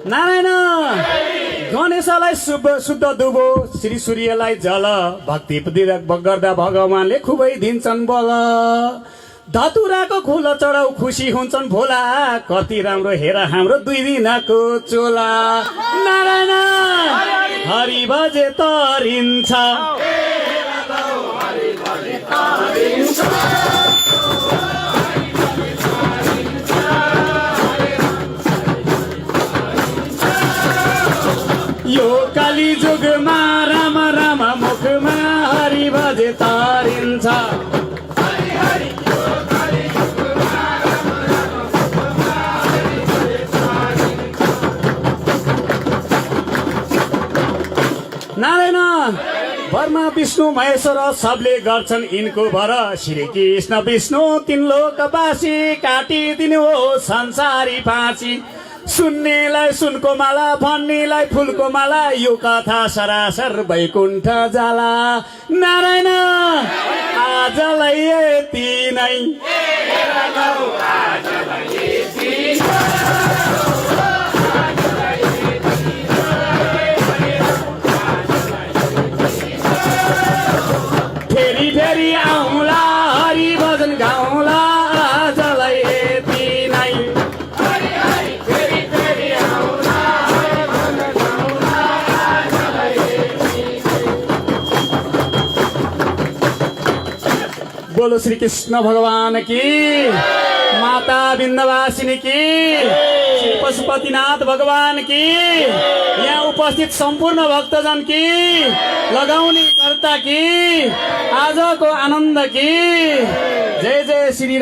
नारायण गणेशलाई शुद्ध दुबो श्री सूर्यलाई जल भक्ति गर्दा भगवानले खुबै दिन्छन् बल धतुराको खुला चढाउ खुसी हुन्छन् भोला कति राम्रो हेर हाम्रो 2 दिनको चोला नारायण हरि बजे तरिन्छ यो काली जुगमा राम राम मुखमा हरि बजे तारिन्छ नारायण ब्रह्मा विष्णु महेश्वर सबले गर्छन् यिनको भर श्री कृष्ण विष्णु 3 लोकवासी काटिदिनु हो संसारी फाँसी सुन्नेलाई सुनको माला भन्नेलाई फुलको माला यो कथा सरासर वैकुण्ठ जाला नारायण आजलाई यति नै फेरि फेरि आउँला हरि भजन गाउँला आजलाई यति नै बोलो श्री कृष्ण भगवान की माता विन्ध्यवासिनी की श्री पशुपतिनाथ भगवान की यहाँ उपस्थित सम्पूर्ण भक्तजन की लगाउने कर्ता की आजको आनन्द की जय जय श्री